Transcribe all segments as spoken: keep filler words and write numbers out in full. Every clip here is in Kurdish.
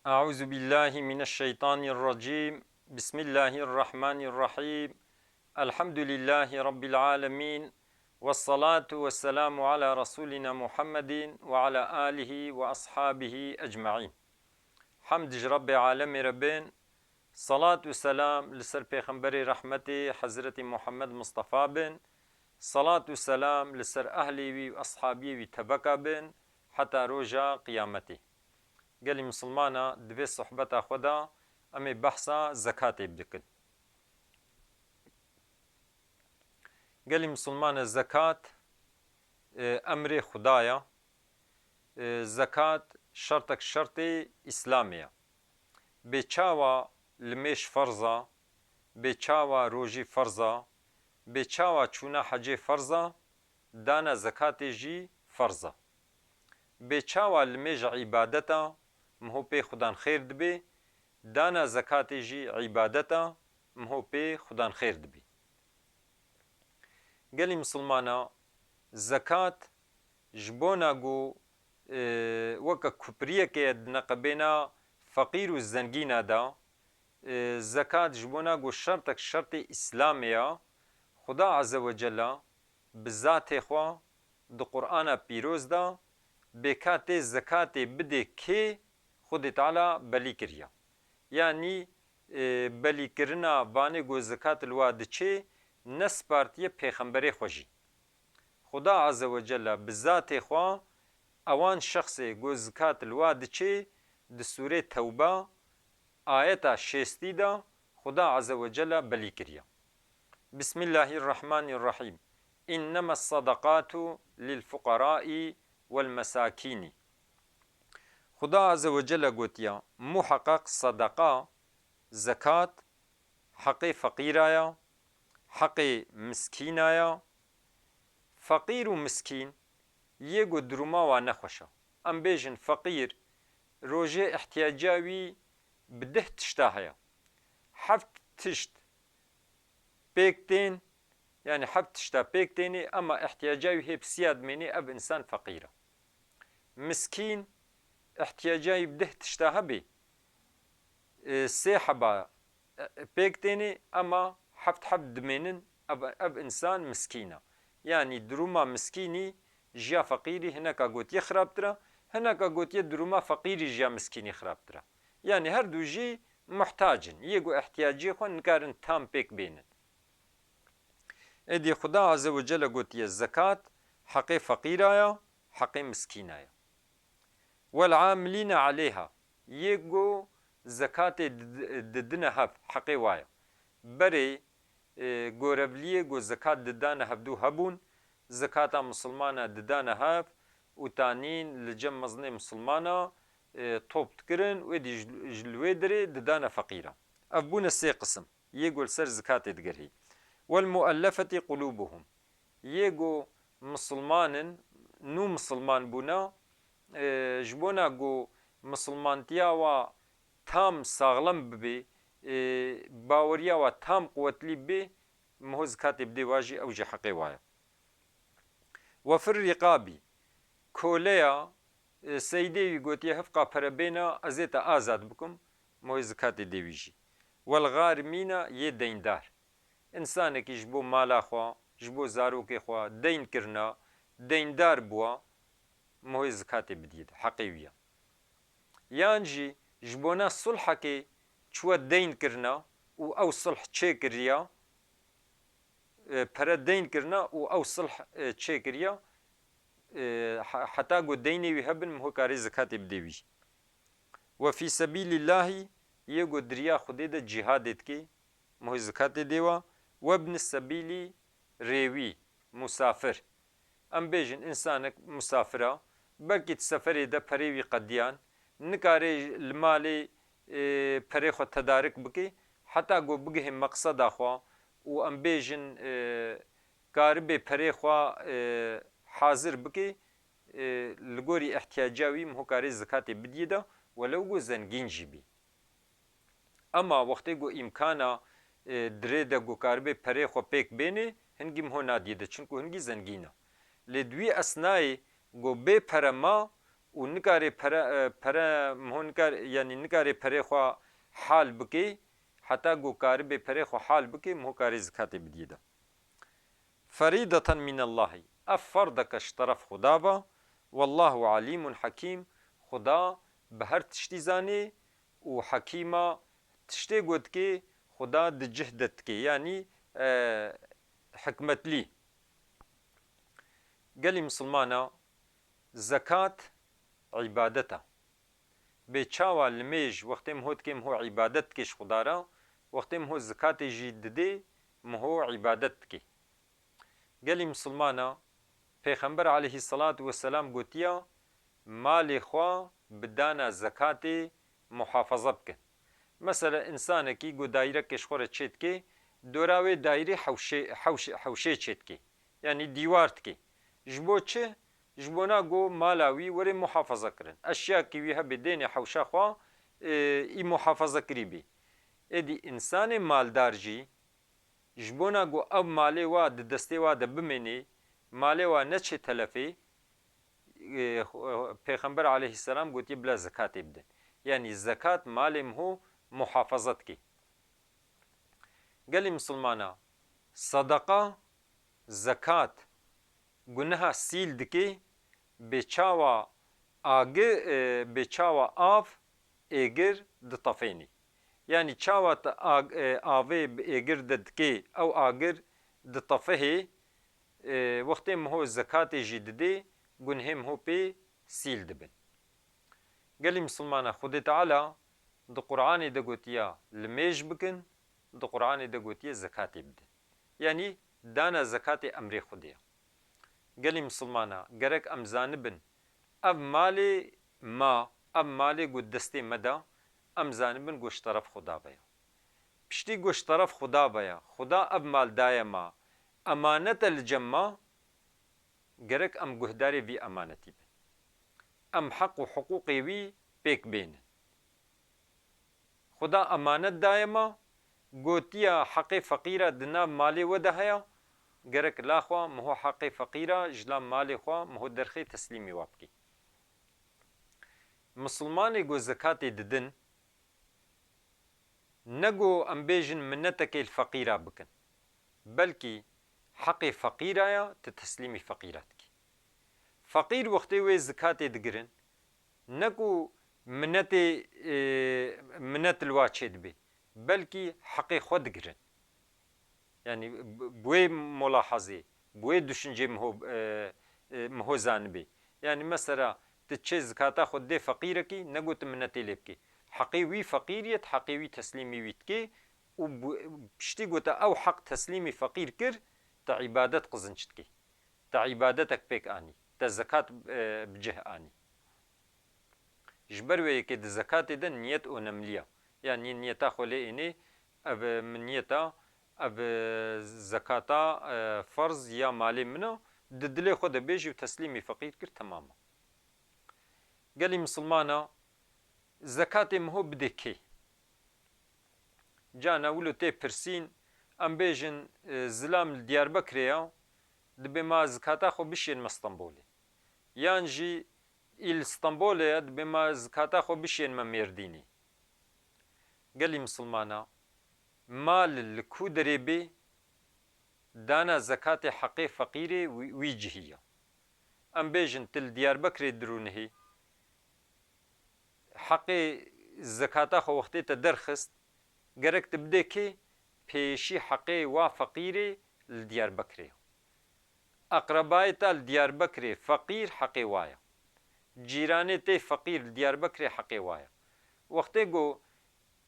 أعوذ بالله من الشيطان الرجيم. بسم الله الرحمن الرحيم. الحمد لله رب العالمين. والصلاة والسلام على رسولنا محمد وعلى آله وأصحابه أجمعين. Hemd ji Rebbê alemê re bin. Salat û selam li ser Pêxemberê rehmetê Hezretî Muhammed Mustafa bin. Salat û selam li ser ehlê wî û eshabiyê wî tebeka bin heta roja qiyametê. Gelî misilmana, di vê sohbeta xwe de em ê behsa zekatê bidikin. Gelî misilmana, zekat, e, emrê Xuda ya. E, zekat şertek şertê Îslamê ya. Bê çawa limêj ferz a, bê çawa rojî ferz a, bê çawa çûna hecê ferz a, dana zekatê jî ferz a. Bê çawa limêj îbadet a, miho pê Xudan xêr dibê, dana zekatê jî îbadet a, miho pê Xudan xêr dibê. Gelî misilmana, zekat ji bona ku, e, weke kupriyeke ye di neqebêna feqîr û zengîna de, e, zekat ji bona ku şertek şertê Îslamê ya, Xuda Azze ve Cella bi zatê xwe di Qur'ana Pîroz de bê ka tê zekatê bidê kê, Xwedê Teala belî kiriya. Yanî, e, belîkirina vanê ku zekat li wa diçê, nespartiye Pêxemberê xwe jî. Xuda Azze ve Cella bi zatê xwe ewan şexsê ku zekat li wa diçê di sûrê Tewba ayeta şêstî de Xuda Azze ve Cella belî kiriye. Bismillahirrahmanirrahîm. Înnemes sadakatu lil fuqarai wel mesakînî. Xuda Azze ve Celle gotiye, muheqeq sadaqa, zekat, heqê feqîra ya, heqê miskîna ya. Feqîr û miskîn yê ku duruma wa nexweş e. Em bêjin feqîr, rojê ihtiyaca wî bi deh tişta heye. Heft tişt pêk tên, yanî heft tişta pêk tênê, ema ihtiyaca wî hê bi siya dimênê, ev însan feqîr e. Miskîn, ihtiyaca wî bi deh tişta hebê, e, sê heba, e, pêk tênê, ema heft heb dimênin, ev, ev însan miskîn e. Yanî duruma miskînî ji ya feqîrî hineka gotiye xirabtir e, hineka gotiye duruma feqîrî ji ya miskînî xirabtir e. Yanî her du jî muhtac in. Yê ku ihtiyaciyê xwe nikarin tam pêk bênin. Êdî Xuda Azze ve Celle gotiye, zekat heqê feqîra ya, heqê miskîna ya. Wel amilîne aleyha. Yê ku zekatê di-, didine hev, heqê wa ya. Berê, e, gorevliyê ku zekat didane hevdû hebûn, zekata misilmana didane hev û tanîn li cem mezinê misilmana, e, top dikirin û êdî ji, ji li wê derê didane feqîra. Ev bûne sê qisim. Yê ku li ser zekatê digerî. Wel muellefetî qulûbuhum. Yê ku misilman in, nû misilman bûne, e, ji bona ku misilmantiya wa tam saxlem bibe, e, baweriya wa tam quwetlî bibe, miho zekatê bidê wa jî, ew jî heqê wa ye. Ve fir rîqabî, koleya, e, seydê wî gotiye, hifqa pere bêna, ez ê te azad bikim, miho zekatê dê wî jî. Wel garimîna, yê deyndar. Însanekî ji bo mala xwe, ji bo zarokê xwe deyn kirina, deyndar bûwa, miho zekatê bidiyê de, heqê wî ye. Yan jî ji bona sulhekê çûwe deyn kirina û ew sulh çêkiriya, e, pere deyn kirina û ew sulh, e, çêkiriya, e, he-, heta ku deynê wî hebin, miho karê zekatê bidê wî. Ve fî sebîlîllahî, yê ku di riya Xwedê de cîhadê dike, miho zekatê dê wa, webni sebîlî, rêwî, musafir. Em bêjin, însanek musafir a, belkî di seferê de perê wî qediyan, nikare li malê, e, perê xwe tedarik bike, heta ku bigihê meqseda xwe û em bêjin, e, karibê perê xwe, e, hazir bike, e, li gorî ihtiyaca wî miho karê zekatê bidiyê de, welew ku zengîn jî bî. Ema wextê ku îmkana, e, dirê de ku karibê perê xwe pêk bênê, hingî miho nadiyê de, çinku hingî zengîn e. Lê di wî esnayê ku bê pere ma û nikarê pere, e, pere, miho nikar, yanî nikarê perê xwe hal bikê, heta ku karibê perê xwe hal bikê, miho karê zikatê bidiyê de. Ferîdeten mînellahî. Ev ferdeke ji teref Xuda ve. Wallahu alîmun hekîm. Xuda bi her tiştî zanê û hekîma tiştê ku dikê, Xuda di cih de dikê. Yanî, e, hikmetlî. Gelî misilmana, zekat îbadet e. Bê çawa limêj wextê miho dikê, miho îbadet dikê ji Xuda re, wextê miho zikatê jî didê, miho îbadet dikê. Gelî misilmana, Pêxember aleyhisselatu vesselam gotiya, malê xwe bi dana zekatê muhafaza bikin. Mesela, însanekî ku dayîrekê ji xwe re çêdikê, dora wê dayîrê hewşê, hewşê, hewşê çêdikê. Yanî dîwar dikê. Ji bo çi? Ji bona ku mala wî were muhafaza kirin. Eşyakî wî hebe dênê hewşa xwe, e, î muhafaza kirî bî. Êdî însanê maldar jî, ji bona ku ev malê wa di destê wa de bimênê, malê wa neçê telefê, e, Pêxember aleyhisselam gotiye bila zekatê bidin. Yanî zekat malê miho muhafaza dike. Gelî misilmana, sedeqa, zekat, guneha sîl dike, bê çawa agi-, e, bê çawa av êgir ditefênî. Yanî çawa te ag-, e, avê bi êgir de dikê, ew agir ditefihê, e, wextê miho zekatê jî didê, gunhê miho pê sîl dibin. Gelî misilmana, Xwedê Teala di Qur'anê de gotiya limêj bikin, di Qur'anê de gotiye zekatê bidin. Yanî dana zekatê emrê Xwedê ye. Gelî misilmana, gerek em zanibin, ev malê ma, ev malê ku destê me de, em zanibin ku ji teref Xuda ve ye. Piştî ku ji teref Xuda ve ye, Xuda ev mal daye ma, emanet e li cem ma, gerek em guhdarê vî emanetî bin. Em heq û hiqûqê wî pêk bênin. Xuda emanet daye me, gotiya heqê feqîra di nav malê we de heye, gerek la xwe miho heqê feqîra ji la malê xwe miho derxê teslîmî wa bikî. Misilmanê ku zekatê didin, ne ku em bêjin minetekê li feqîra bikin, belkî heqê feqîra ya, tu teslîmî feqîra dikî. Feqîr wextê wê zikatê digirin, ne ku minetê, e, minet li wa çêdibe, belkî heqê xwe digirin. Yanî bi, bi wê mulahazê, bi wê düşüncê miho, e, e, miho zanibê. Yanî mesela tu çê zikata xwe dê feqîrekî, ne ku tu minetê lê bikê. Heqê wî feqîr ye, tu heqê wî teslîmî wî dikê û bu, piştî ku te ew heq teslîmî feqîr kir, te îbadet qizinç dikê. Te îbadetek pêk anî. Te zekat, e, bi cih anî. Ji ber wê yekê di zekatê de niyet onemlî ya. Yanî niyeta xwe lê ênê, ev, e, min niyeta, ev, e, zekata, e, ferz ya malê min a, di dilê xwe de bêjî û teslîmî feqîr kir, temam e. Gelî misilmana, zekatê miho bidê kê? Cana wilo tê pirsîn, em bêjin, e, zilam li Diyarbekirê ya, dibê ma zikata xwe bişên me Stenbolê. Yan jî î li Stenbolê ye, dibê ma zikata xwe bişên me Mêrdînê. Gelî misilmana, mal li ku derê bê, dana zekatê heqê feqîrê wî, wî cihî ya. Em bêjin tu li Diyarbekirê dirûnihî, heqê zekata xwe wextê te derxist, gerek tu bidê kê? Pêşî heqê wa feqîrê li Diyarbekirê. Eqrebayê te li Diyarbekirê feqîr heqê wa ye. Cîranê tê feqîr li Diyarbekirê heqê wa ye. Wextê ku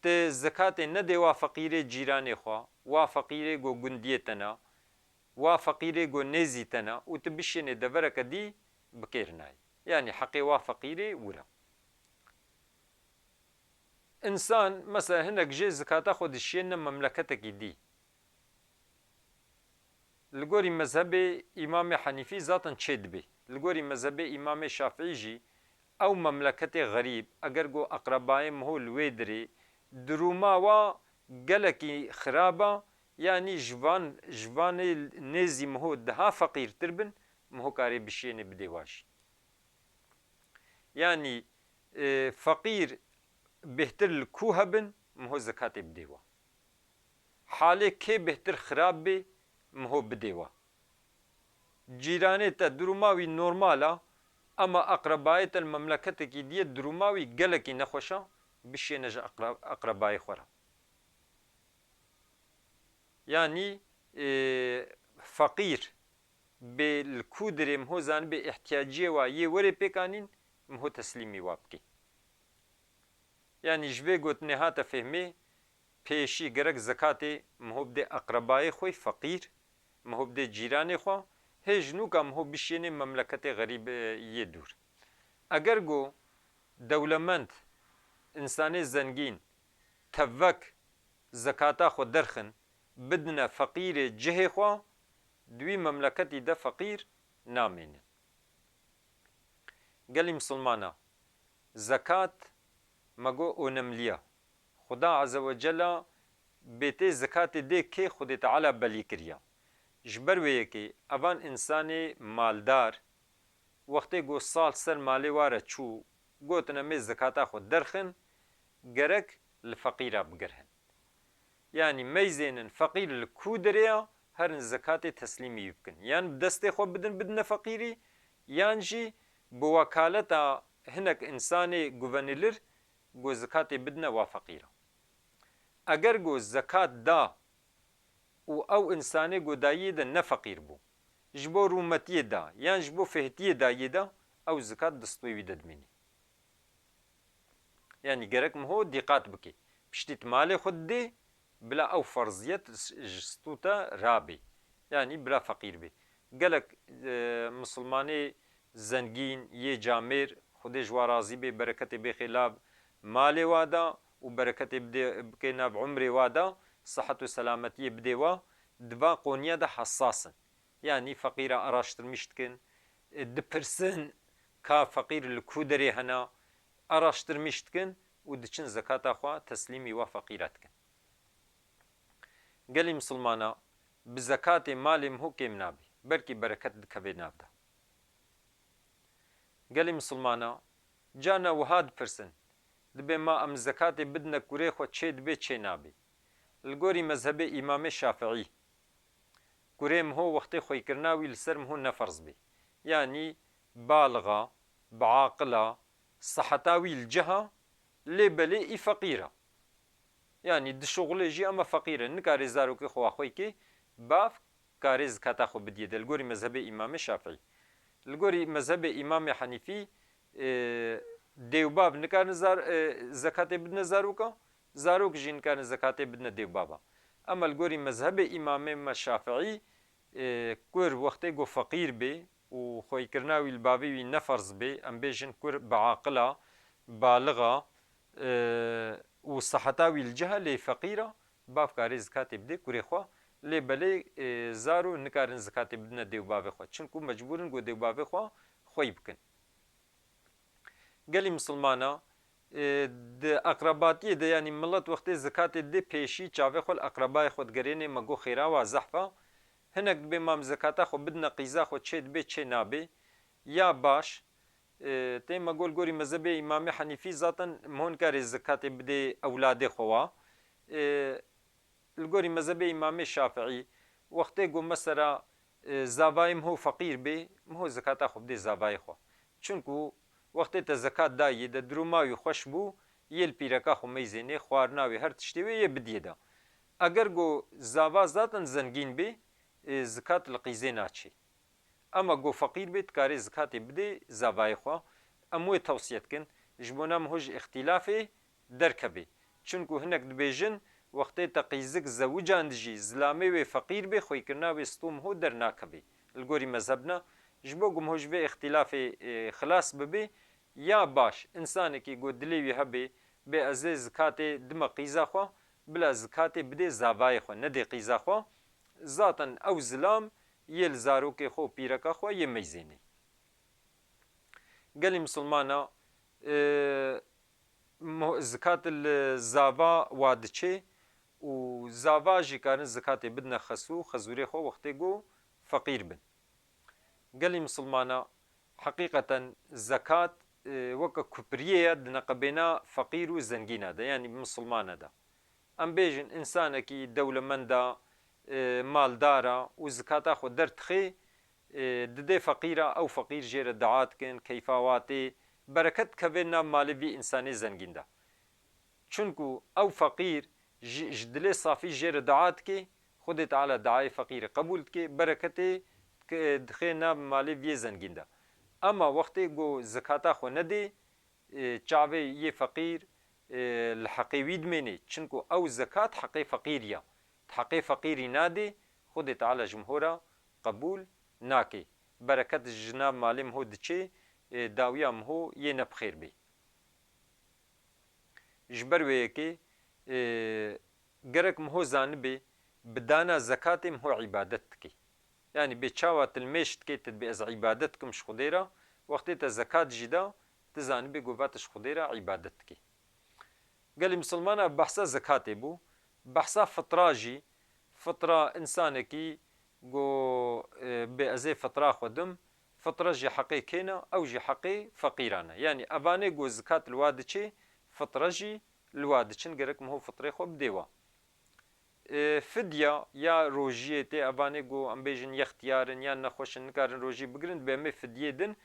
tu zekatê nedê wa feqîrê cîranê xwe, wa feqîrê ku gundiyê te ne, wa feqîrê ku nêzî te ne û tu bişênê devereke dî, bi kêr nayê. Yanî heqê wa feqîrê wir e. Însan, mesela hinek jê zikata xwe dişiyêne memleketekî dî. Li gorî mezhebê Îmamê Henîfî zaten çê dibê. Li gorî mezhebê Îmamê Şafîî jî ew memleketê xerîb, eger ku eqrebayê miho li wê dirê, dirûma wa gelekî xirab a, yanî ji van, ji vanê nêzî miho daha feqîrtir bin, miho karê bişiyênê bidê wa jî. Yanî, e, feqîr bêhtir li ku hebin, miho zekatê bidê wa. Halê kê bêhtir xirab bê, miho bidê wa. Cîranê te duruma wî normal a, ama eqrebayê te li memleketekî diyê duruma wî gelekî nexweş a, bişêne ji eqre-, eqrebayê xwe re. Yanî, e, feqîr bê li ku dirê miho zanibê ihtiyaciyê wa yê werê pêkanîn, miho teslîmî wa bikî. Yanî ji vê gotinê hate fehmê, pêşî gerek zekatê miho bidê eqrebayê xwe feqîr, miho bidê cîranê xwe, hê ji nûka miho bişênê memleketê xerîb, e, yê dûr. Eger go dewlemend, însanê zengîn, tevek zekata xwe derxin, bidine feqîrê cihê xwe, di wî memleketî de feqîr namênin. Gelî misilmana, zekat me got onemliya. Xuda Azze ve Cella bêtê zekatê dê kê Xwedê Teala belî kiriya. Ji ber wê yekê evan însanê maldar, wextê got sal ser malê wa re çû, gotin em ê zekata xwe derxin, gerek li feqîra bigirhin. Yanî meyzênin feqîr li ku derê ya, herin zekatê teslîmî wî bikin. Yan bi destê xwe bidin, bidine feqîrî, yan jî bi wekaleta hinek însanê guvenîlir, go zekatê bidine wa feqîra. Eger go zekat da û ew însanê go dayiyê de ne feqîr bû, ji bo rûmetiyê da, yan ji bo fêhtiyê dayiyê da, ew zekat destê wî de dimînî. Yanî gerek miho dîqat bike. Piştî tu malê xwe didê, bila ew ferziyet ji stû te rabê. Yanî bila feqîr bê. Gelek, e, misilmanê zengîn, yê camêr, Xwedê ji wa razî bê, bereketê bêxê lav malê wa da û bereketê bidê, bikê nav umrê wa da, sihet û selametiyê bidê wa, di va qoniya de hessas in. Yanî feqîra araştirmîş dikin, e, dipirsin ka feqîr li ku derê hena, araştirmîş dikin û diçin zekata xwe teslîmî wa feqîra dikin. Gelî misilmana bi zekatê malê miho kêm nabê, belkî bereket dikeve nav de. Gelî misilmana, carna wiha dipirsin, dibê ma em zekatê bidine kurê xwe çê dibê çê nabê? Li gorî mezhebê Îmamê Şafiî, kurê miho wextê xwêkirina wî li ser miho ne ferz bê. Yanî balixa, biaqila, siheta wî li cih a, lê belê î feqîr a. Yanî dişuxulê jî ama feqîr e, nikarê zarokê xwe wa xwêkê, bav karê zikata xwe bidiyê de, li gorî mezhebê Îmamê Şafiî. Li gorî mezhebê Îmamê Henîfî, e, dêwbav nikarin zar-, e, zekatê bidine zaroka, zarok jî nikarin zekatê bidine dêwbava. Ema li gorî mezhebê Îmamê me Şafiî, e, kur wextê ku feqîr bê û xwêkirina wî li bavê wî ne ferz bê, em bêjin kur biaqila, balixa, e, û siheta wî li cih e, lê feqîr a, bav karê zikatê bidê kurê xwe, lê belê, e, zaro nikarin zikatê bidine dê û bavê xwe, çinku mecbûr in ku dê û bavê xwe xwey bikin. Gelî misilmana, e, di eqrebatiyê de, yanî milet wextê zikatê didê pêşî çavê xwe li eqrebayê xwe digerênê, me got xêra wa zehf a. Hinek dibê ma em zekata xwe bidine qîza xwe çê dibê çê nabê. Ya baş, e, tê me got li gorî mezhebê Îmamê Henîfî zaten miho nikarê zikatê bidê ewladê xwe wa. E, Li gorî mezhebê Îmamê Şafiî, wextê ku mesela, e, zavayê miho feqîr bê, miho zekata xwe bidê zavayê xwe. Çinku wextê te zekat dayê de duruma wî xweş bû, yê li pîreka xwe meyzênê, xwarina wê, her tiştê wê yê bidiyê de. Eger ku zava zaten zengîn bê, e, zekat li qîzê naçê. Ema ku feqîr bê, dikarê zikatê bidê zavayê xwe. Em wê tewsiye dikin, ji bona miho ji îxtîlafê derkevê. Çinku hinek dibêjin, wextê te qîzik zewicandijî, zilamê wê feqîr bê, xwêkirina wê stû miho dernakevê. Li gorî mezhebna, ji bo ku miho ji vê îxtîlafê, e, xilas bibê, ya baş, însanekî ku dilê wî hebê, bê ez ê zikatê dime qîza xwe, bila zikatê bidê zavayê xwe, nedê qîza xwe. Zaten ew zilam yê li zarokê xwe û pîreka xwe yê meyzênê. Gelî misilmana, e, mo-, zikat li zava wa diçê û zava jî karin zikatê bidine xesû, xezûrê xwe wextê ku feqîr bin. Gelî misilmana, heqîqeten zekat e, weke kupriyê ye di neqebêna feqîr û zengîna de, yanî misilmana de. Em bêjin, însanekî dewlemenda, e, maldara û zikata xwe derdixê, e, didê feqîra, ew feqîr jê re dua dikin, keyfa wa tê, bereket dikeve nav malê vî însanê zengîn de. Çunku ew feqîr ji, ji dilê safî jê re dua dike, Xwedê Teala duayê feqîrê qebûl dike, bereketê dike, dixê nav malê viyê zengîn de. Ema wextê ku zekata xwe nedê, e, çavê yê feqîr, e, li heqê wî dimênê. Çunku ew zekat heqê feqîrî ya. Di heqê feqîrî nadê, Xwedê Teala ji miho re qebûl nake. Bereket ji nav malê miho diçê, e, dawiya miho yê ne bi xêr bê. Ji ber wê yekê, e, gerek miho zanibê, bi dana zekatê miho îbadet dikê. Yanî bê çawa tu li mêj dikê, tu dibê ez îbadet dikim ji Xwedê re, wextê te zekat jî da, tu zanibê ku va tu ji Xwedê re îbadet dikê. Gelî misilmana behsa zekatê bû, behsa fitra jî, fitra însanekî ku, e, bê ez ê fitra xwe dim, fitra jî heqê kê ne, ew jî heqê feqîran e. Yanî evanê ku zikat li wa diçê, fitra jî li wa diçin, gerek miho fitrê xwe bidê wa. E, fidya ya rojiyê tê, evanê ku em bêjin yextiyar in yan nexweş in, nikarin rojî bigirin, dibê em ê fidyê din,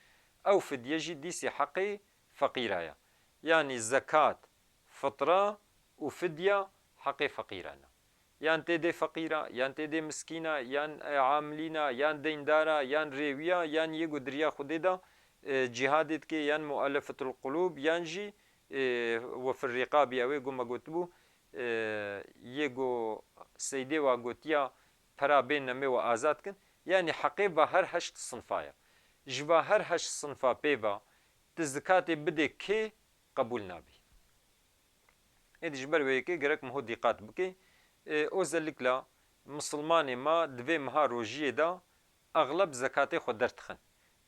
ew fidye jî dîsî heqê feqîra ye. Yanî zekat, fitra û fidya heqê feqîran e. Yan tê dê feqîra, yan tê dê miskîna, yan, e, amilîna, yan deyndara, yan rêwiya, yan yê ku di riya Xwedê de, e, cîhadê dike, yan muelefetul qulûb, yan jî, e, we fir riqabî, ew ê ku me gotibû, e, yê ku seydê wa gotiya, pera bên em ê we azad kin. Yanî heqê va her heşt sinfa ye. Ji va her heşt sinfa pê va tu zikatê bidê kê qebûl nabî. Êdî ji ber wê yekê gerek miho dîqat bike. E, özellikle misilmanê me di vê meha rojiyê de exleb zekatê xwe derdixin.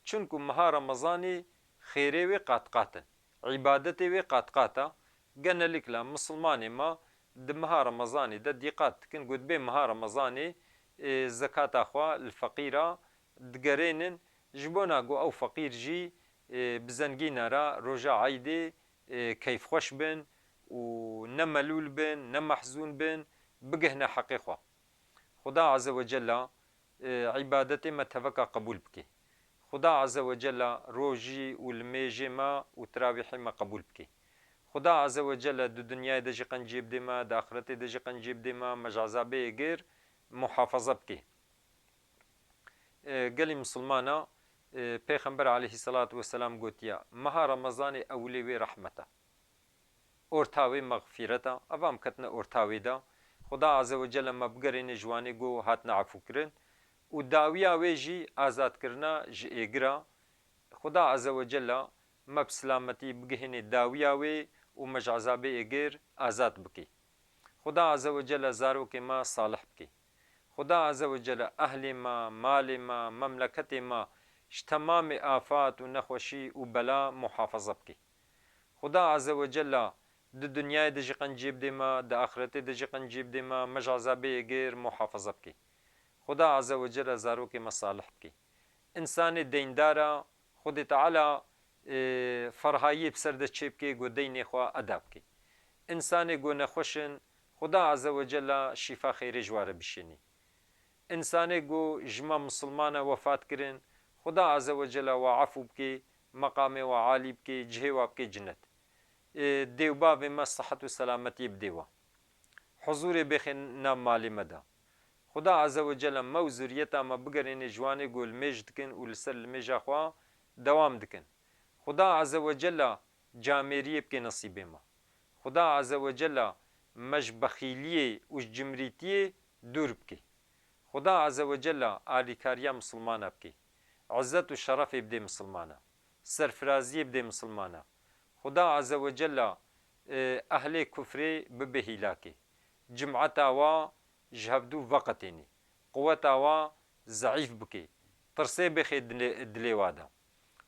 Çunku meha Remezanê xêrê wê qat qat in. Îbadetê wê qat qat e. Genellikle misilmanê me di meha Remezanê de dîqat dikin, ku dibê meha Remezanê, e, zekata xwe li feqîra digerênin, ji bona ku ew feqîr jî, e, bi zengîna re roja eydê, e, keyfxweş bin û ne melûl bin, ne mehzûn bin, bigihne heqê xwe. Xuda Azze ve Cella, e, îbadetê me teveka qebûl bike. Xuda Azze ve Cella rojî û limêjê me û tirawîhê me qebûl bike. Xuda Azze ve Cella di dinyayê de jî qenciyê bidê me, di axretê de jî qenciyê bidê me, me ji ezabê êgir muhafaza bike. E, gelî misilmana, e, Pêxember aleyhisselatu vesselam gotiya, meha Remezanê ewilê wê rehmet e. Orta wê mexfîret e. Eva em ketine orta wê de. Xuda Azze ve Celle me bigerêne ji wanê ku hatine efûkirin û dawiya wê jî azadkirina ji êgir e. Xuda Azze ve Celle me bi silametî bigihêne dawiya wê û me ji ezabê êgir azad bike. Xuda Azze ve Celle zarokê me salih bike. Xuda Azze ve Celle ehlê me, malê me, memleketê me ji temamê afat û nexweşî û bela muhafaza bike. Xuda Azze ve Celle di dinyayê de jî qenciyê bidê me, di axretê de jî qenciyê bidê me, me ji ezabê êgir muhafaza bike. Xuda Azze ve Celle zarokê me salih bike. Însanê deyndar e, Xwedê Teala, e, ferhayiyê bi ser de çêbike, ku deynê xwe eda bike. Însanê ku nexweş in, Xuda Azze ve Celle şîfa xêrê ji wa re bişênî. Însanê ku ji me misilman e wefat kirin, Xuda Azze ve Celle we efû bike, meqamê we alî bike, cihê we bike cinet. E, dê û bavê me sihet û selametiyê bidê we. Huzûrê bêxê nav malê me de. Xuda Azze ve Celle me û zuriyeta me bigerêne ji wanê ku limêj dikin û li ser limêja xwe dewam dikin. Xuda Azze ve Celle camêriyê bike nesîbê me. Xuda Azze ve Celle me ji bexîliyê û ji cimrîtiyê dûr bike. Xuda Azze ve Celle alîkariya misilmana bike. Izzet û şerefê bidê misilmana. Serfiraziyê bidê misilmana. Xuda Azze ve Celle, e, ehlê kufrê bibe hîlakê. Cimeta wa ji hevdû veqetênî. Quweta wa zeîf bike. Tirsê bêxê dilê, dilê wa de.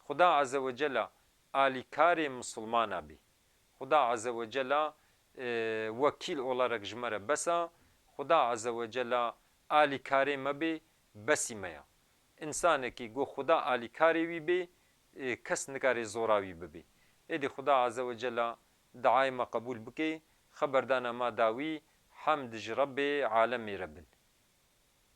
Xuda Azze ve Celle alîkarê misilmana bê. Xuda Azze ve Celle, e, wekîl olarak ji me re bes a. Xuda Azze ve Celle alîkarê me bê, besî me ya. Însanekî ku Xuda alîkarê wî bê, e, kes nikare zora wî bibê. Êdî Xuda Azze ve Cella diayê me qebûl bike, xeberdana me dawî, hemd ji Rebbê alemê re bin.